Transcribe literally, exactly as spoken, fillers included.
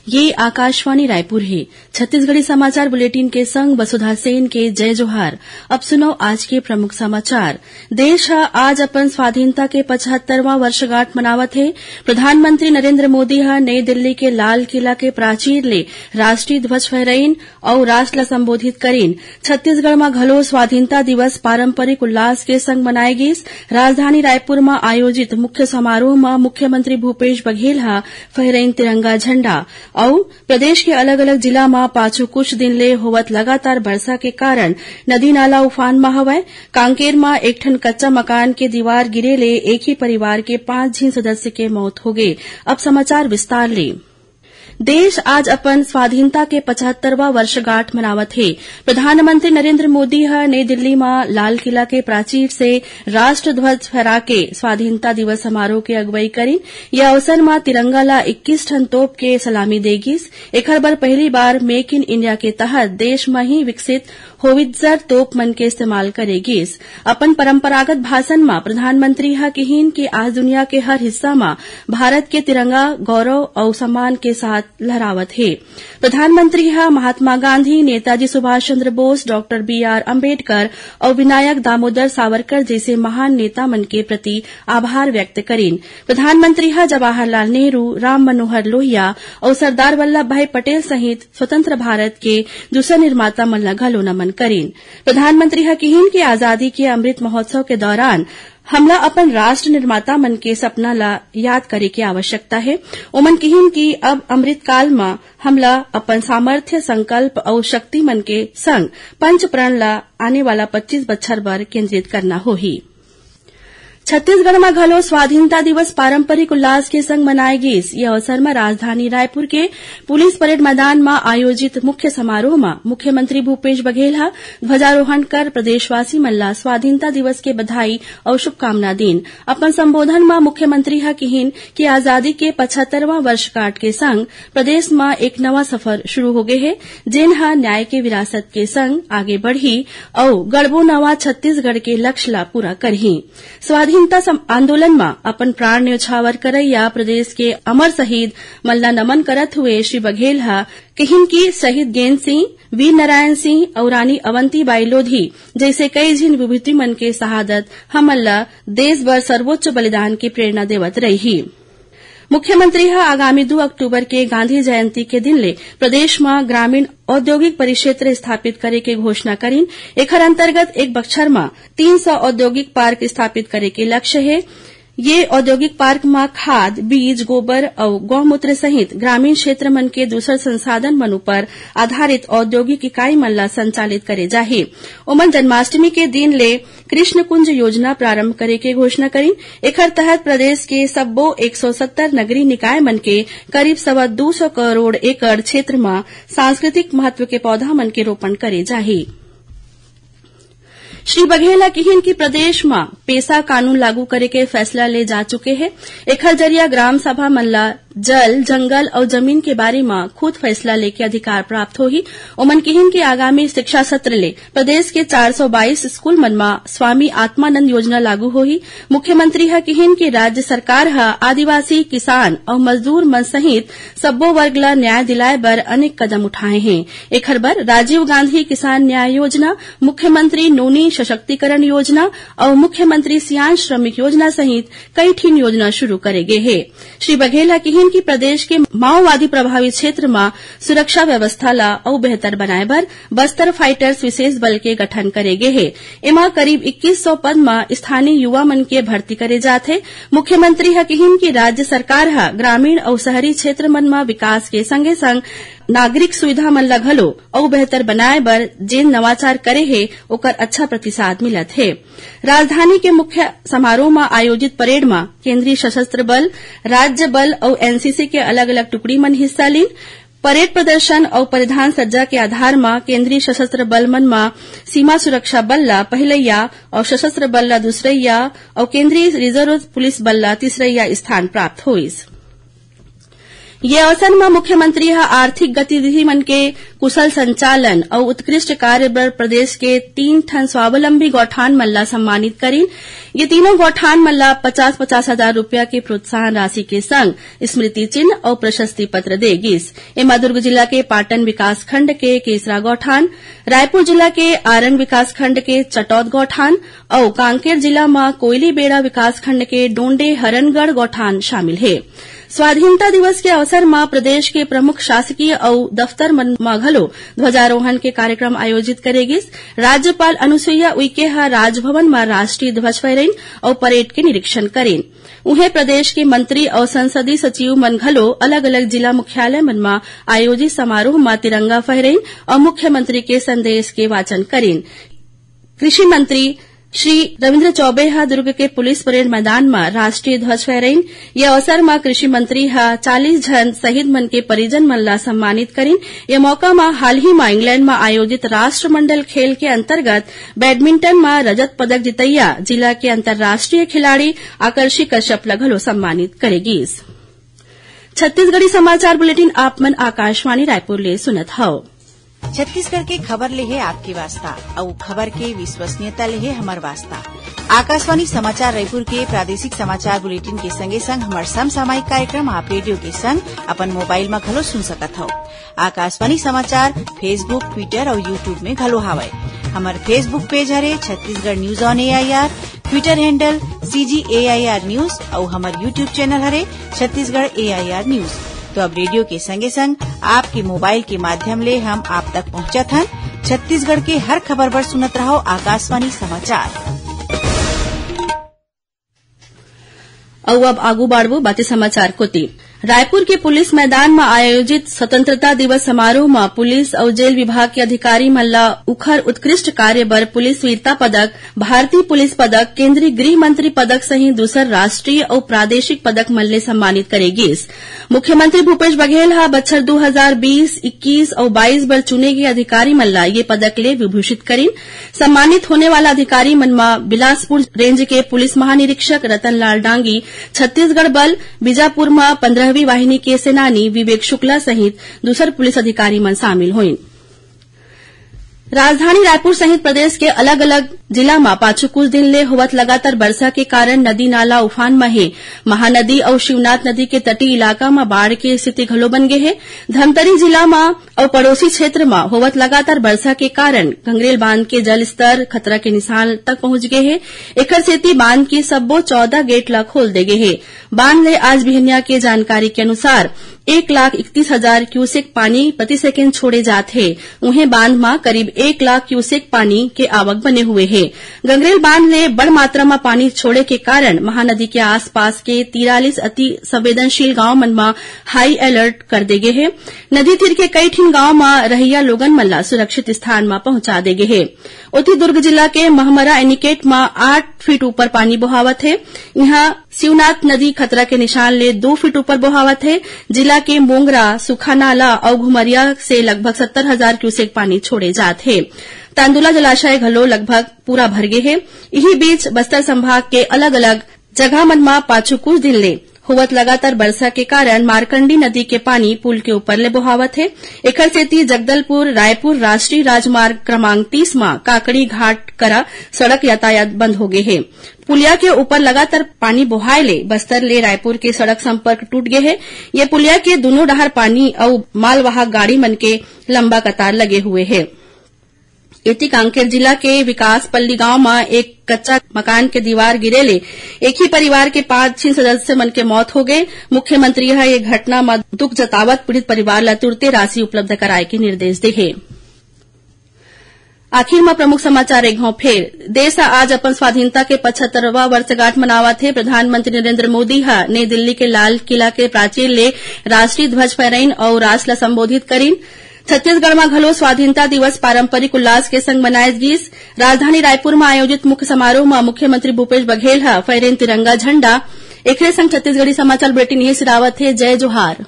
ये आकाशवाणी रायपुर हे। छत्तीसगढ़ी समाचार बुलेटिन के संग वसुधा सेन के जय जोहार। अब सुनव आज के प्रमुख समाचार। देश ह आज अपन स्वाधीनता के पचहत्तरवां वर्षगांठ मनावत हे। प्रधानमंत्री नरेंद्र मोदी ह नई दिल्ली के लाल किला के प्राचीर ले राष्ट्रीय ध्वज फहराइन अउ राष्ट्र ल संबोधित करिन। छत्तीसगढ़ म घलो स्वाधीनता दिवस पारंपरिक उल्लास के संग मनाए गिस। राजधानी रायपुर म आयोजित मुख्य समारोह म मुख्यमंत्री भूपेश बघेल ह फहराइन तिरंगा झंडा। अउ प्रदेश के अलग-अलग जिला म पाछू कुछ दिन ले होवत लगातार बरसा के कारण नदी नाला उफान म हवय। कांकेर म एक ठन कच्चा मकान के दीवार गिरे ले एक ही परिवार के पांच झिन सदस्य के मौत होगे। अब समाचार विस्तार ले। देश आज अपन स्वाधीनता के पचहत्तरवां वर्षगांठ मनावत हे। प्रधानमंत्री नरेंद्र मोदी ह नई दिल्ली म लाल किला के प्राचीर से राष्ट्र ध्वज फहरा के स्वाधीनता दिवस समारोह के अगुवाई करिन। ये अवसर म तिरंगा ला इक्कीस ठन तोप के सलामी दे गिस। एखर बर पहली बार मेक इन इंडिया के तहत देश म ही विकसित होवित्जर तोप मन के इस्तेमाल करे गिस। अपन परंपरागत भाषण म प्रधानमंत्री ह किहिन कि आज दुनिया के हर हिस्सा म भारत के तिरंगा गौरव अउ सम्मान के साथ लहरावत हे। प्रधानमंत्री ह महात्मा गांधी, नेताजी सुभाष चंद्र बोस, डॉक्टर बी आर अंबेडकर अउ विनायक दामोदर सावरकर जइसे महान नेता मन के प्रति आभार व्यक्त करिन। प्रधानमंत्री ह जवाहरलाल नेहरू, राम मनोहर लोहिया अउ सरदार वल्लभ भाई पटेल सहित स्वतंत्र भारत के दूसर निर्माता मन ल घलो नमन करिन। प्रधानमंत्री ह किहिन कि आजादी के अमृत महोत्सव के दौरान हमला अपन राष्ट्र निर्माता मन के सपना ला याद करे के आवश्यकता हे। ओमन किहिन कि अब अमृत काल म हमला अपन सामर्थ्य, संकल्प अउ शक्ति मन के संग पंच प्रण ला आने वाला पच्चीस बछर बर केंद्रित करना होही। छत्तीसगढ़ म घलो स्वाधीनता दिवस पारंपरिक उल्लास के संग मनाए गिस। ये अवसर म राजधानी रायपुर के पुलिस परेड मैदान म आयोजित मुख्य समारोह म मुख्यमंत्री भूपेश बघेल ह ध्वजारोहण कर प्रदेशवासी मन ला स्वाधीनता दिवस के बधाई अउ शुभकामना दीन। अपन संबोधन म मुख्यमंत्री ह किहिन कि आजादी के पचहत्तरवां वर्षगांठ के संग प्रदेश म एक नवा सफर शुरू हो गे हे, जेन ह न्याय के विरासत के संग आगे बढ़ही अउ गढ़बो नवा छत्तीसगढ़ के लक्ष्य ला पूरा करही। स्वाधीनता सम-, आंदोलन म अपन प्राण न्यौछावर करइया प्रदेश के अमर शहीद मन ला नमन करत हुए श्री बघेल ह किहिन कि शहीद गेंद सिंह, वीर नारायण सिंह अउ रानी अवंतीबाई लोधी जइसे कई झिन विभूति मन के शहादत हमन ला देश बर सर्वोच्च बलिदान के प्रेरणा देवत रहिही। मुख्यमंत्री ह आगामी दू अक्टूबर के गांधी जयंती के दिन ले प्रदेश म ग्रामीण औद्योगिक परिक्षेत्र स्थापित करे के घोषणा करिन। एखर अंतर्गत एक बछर म तीन सौ औद्योगिक पार्क स्थापित करे के लक्ष्य हे। ये औद्योगिक पार्क म खाद, बीज, गोबर अउ गौमूत्र सहित ग्रामीण क्षेत्र मन के दूसर संसाधन मन उपर आधारित औद्योगिक इकाई मन ला संचालित करे जाही। ओमन जन्माष्टमी के दिन ले कृष्ण कुंज योजना प्रारंभ करे के घोषणा करिन। एखर तहत प्रदेश के सब्बो एक सौ सत्तर नगरीय निकाय मन के करीब सवा दू सौ करोड़ एकड़ क्षेत्र म सांस्कृतिक महत्व के पौधा मन के रोपण करे जाही। श्री बघेल ह किहिन कि प्रदेश म पेसा कानून लागू करे के फैसला ले जा चुके हे। एखर जरिया ग्राम सभा मन ल जल, जंगल अउ जमीन के बारे म खुद फैसला लेके अधिकार प्राप्त होही। ओमन किहिन कि आगामी शिक्षा सत्र ले प्रदेश के चार सौ बाईस स्कूल मन म स्वामी आत्मानंद योजना लागू होही। मुख्यमंत्री ह किहिन कि राज्य सरकार ह आदिवासी, किसान अउ मजदूर मन सहित सब्बो वर्ग ल न्याय दिलाए बर अनेक कदम उठाए हे। एखर बर राजीव गांधी किसान न्याय योजना, मुख्यमंत्री नोनी सशक्तिकरण योजना अउ मुख्यमंत्री सियान श्रमिक योजना सहित कई ठिन योजना शुरू करे गे हे। श्री बघेल ह किहिन कि प्रदेश के माओवादी प्रभावित क्षेत्र म सुरक्षा व्यवस्था ल अउ बेहतर बनाए बर बस्तर फाइटर्स विशेष बल के गठन करे गे हे। एमा करीब इक्कीस सौ पद म स्थानीय युवा मन के भर्ती करे जात हे। मुख्यमंत्री ह किहिन कि राज्य सरकार ह ग्रामीण अउ शहरी क्षेत्र मन म विकास के संगे-संग नागरिक सुविधा मन ल घलो अउ बेहतर बनाए बर जेन नवाचार करे हे, ओकर अच्छा प्रतिसाद मिलत हे। राजधानी के मुख्य समारोह म आयोजित परेड म केंद्रीय सशस्त्र बल, राज्य बल अउ एनसीसी के अलग-अलग टुकड़ी मन हिस्सा लीन। परेड प्रदर्शन अउ परिधान सज्जा के आधार म केंद्रीय सशस्त्र बल मन म सीमा सुरक्षा बल ल पहिलइया अउ सशस्त्र बल ल दूसरइया अउ केंद्रीय रिजर्व पुलिस बल ल तीसरइया स्थान प्राप्त होइस। ये अवसर म मुख्यमंत्री ह आर्थिक गतिविधि मन के कुशल संचालन अउ उत्कृष्ट कार्य बर प्रदेश के तीन ठन स्वावलंबी गौठान मन ला सम्मानित करिन। ये तीनों गौठान मन ला पचास पचास हजार रुपया के प्रोत्साहन राशि के संग स्मृति चिन्ह अउ प्रशस्ति पत्र दे गिस। एमा दुर्ग जिला के पाटन विकासखंड के केसरा गौठान, रायपुर जिला के आरंग विकासखंड के चटौद गौठान अउ कांकेर जिला म कोयलीबेड़ा विकासखंड के डोंडे हरनगढ़ गौठान शामिल हे। स्वाधीनता दिवस के अवसर म प्रदेश के प्रमुख शासकीय अउ दफ्तर मन म घलो ध्वजारोहण के कार्यक्रम आयोजित करे गिस। राज्यपाल अनुसुईया उइके ह राजभवन म राष्ट्रीय ध्वज फहरइन अउ परेड के निरीक्षण करिन। उहें, प्रदेश के मंत्री अउ संसदीय सचिव मन घलो अलग-अलग जिला मुख्यालय मन म आयोजित समारोह म तिरंगा फहरइन अउ मुख्यमंत्री के संदेश के वाचन करिन। कृषि मंत्री श्री रविंद्र चौबे ह दुर्ग के पुलिस परेड मैदान म राष्ट्रीय ध्वज फहरइन। ये अवसर म कृषि मंत्री ह चालीस झन शहीद मन के परिजन मन ला सम्मानित करिन। ये मौका म हाल ही म इंग्लैंड म आयोजित राष्ट्रमंडल खेल के अंतर्गत बैडमिंटन म रजत पदक जितैया जिला के अंतर्राष्ट्रीय खिलाड़ी आकर्षी कश्यप ल घलो सम्मानित करे गीस। छत्तीसगढ़ी समाचार बुलेटिन आप मन आकाशवाणी रायपुर ले सुनत हव। छत्तीसगढ़ के खबर ले हे आपके वास्ता, अउ खबर के विश्वसनीयता ले हे हमर वास्ता। आकाशवाणी समाचार रायपुर के प्रादेशिक समाचार बुलेटिन के संगे संग हमर समसामयिक कार्यक्रम आप रेडियो के संग अपन मोबाइल म घलो सुन सकत हव। आकाशवाणी समाचार Facebook, Twitter अउ YouTube में घलो हावय। हमर Facebook पेज हरे Chhattisgarh news on AIR, Twitter handle CG AIR news अउ हमर YouTube चैनल हरे छत्तीसगढ़ एआईआर न्यूज। तो अब रेडियो के संगे संग आपके मोबाइल के माध्यम ले हम आप तक पहुंचत हन छत्तीसगढ़ के हर खबर बर सुनत रहव आकाशवाणी समाचार। अउ अब आगू बाढ़बो बाते समाचार कोति। रायपुर के पुलिस मैदान म आयोजित स्वतंत्रता दिवस समारोह म पुलिस अउ जेल विभाग के अधिकारी मन ल उखर उत्कृष्ट कार्य बर पुलिस वीरता पदक, भारतीय पुलिस पदक, केंद्रीय गृह मंत्री पदक सहित दूसर राष्ट्रीय अउ प्रादेशिक पदक मन ले सम्मानित करे गिस। मुख्यमंत्री भूपेश बघेल ह बछर दू हजार बीस, इक्कीस अउ बाईस बर चुने गे अधिकारी मन ल ये पदक ले विभूषित करिन। सम्मानित होने वाला अधिकारी मन म बिलासपुर रेंज के पुलिस महानिरीक्षक रतनलाल डांगी, छत्तीसगढ़ बल बीजापुर म पंद्रहवीं वाहिनी के सेनानी विवेक शुक्ला सहित दूसर पुलिस अधिकारी मन शामिल होइन। राजधानी रायपुर सहित प्रदेश के अलग-अलग जिला म पाछू कुछ दिन ले होवत लगातार बरसा के कारण नदी नाला उफान म हे। महानदी अउ शिवनाथ नदी के तटीय इलाका म बाढ़ के स्थिति घलो बन गे हे। धमतरी जिला म अउ पड़ोसी क्षेत्र म होवत लगातार बरसा के कारण गंगरेल बांध के जल स्तर खतरा के निशान तक पहुंच गे हे। एखर सेती बांध के सब्बो चौदह गेट ल खोल दे गे हे। बांध ले आज बिहनिया के जानकारी के अनुसार एक लाख इकतीस हजार क्यूसेक पानी प्रति सेकेंड छोड़े जात हे। उहें, बांध म करीब एक लाख क्यूसेक पानी के आवक बने हुए हे। गंगरेल बांध ले बड़ मात्रा म पानी छोड़े के कारण महानदी के आसपास के तिरालीस अति संवेदनशील गांव मन म हाई अलर्ट कर दे गे हे। नदी तीर के कई ठिन गांव म रहइया लोगन मन ल सुरक्षित स्थान म पहुंचा दे गे हे। ओती, दुर्ग जिला के महमरा एनीकेट म आठ फीट ऊपर पानी बोहावत हे। इहां शिवनाथ नदी खतरा के निशान ले दो फीट ऊपर बोहावत हे। जिला के मोंगरा, सुखानाला अउ घुमरिया से लगभग सत्तर हजार क्यूसेक पानी छोड़े जात हे। तांदुला जलाशय घलो लगभग पूरा भर गे हे। इही बीच, बस्तर संभाग के अलग-अलग जगह मन म पाछू कुछ दिन ले होवत लगातार बरसा के कारण मारकंडी नदी के पानी पुल के ऊपर ले बोहावत हे। एखर सेती जगदलपुर रायपुर राष्ट्रीय राजमार्ग क्रमांक तीस म काकड़ी घाट करा सड़क यातायात बंद हो गे हे। पुलिया के ऊपर लगातार पानी बोहाय ले बस्तर ले रायपुर के सड़क संपर्क टूट गे हे। ये पुलिया के दूनों डहार पानी अउ मालवाहक गाड़ी मन के लंबा कतार लगे हुए हे। एती, कांकेर जिला के विकास पल्ली गांव म एक कच्चा मकान के दीवार गिरे ले एक ही परिवार के पांच झिन सदस्य मन के मौत हो गे। मुख्यमंत्री ह ये घटना म दुख जतावत पीड़ित परिवार ल तुरते राशि उपलब्ध कराए के निर्देश दे हे। आखिर म प्रमुख समाचार एक घांव फेर। देश ह आज अपन स्वाधीनता के पचहत्तरवां वर्षगांठ मनावत हे। प्रधानमंत्री नरेंद्र मोदी ह नई दिल्ली के लाल किला के प्राचीर ले राष्ट्रीय ध्वज फहराइन अउ राष्ट्र ल संबोधित करिन। छत्तीसगढ़ म घलो स्वाधीनता दिवस पारंपरिक उल्लास के संग मनाए गिस। राजधानी रायपुर म आयोजित मुख्य समारोह म मुख्यमंत्री भूपेश बघेल ह फहरेन तिरंगा झंडा। एखरे संग छत्तीसगढ़ी समाचार बुलेटिन इहें सिरावत हे। जय जोहार।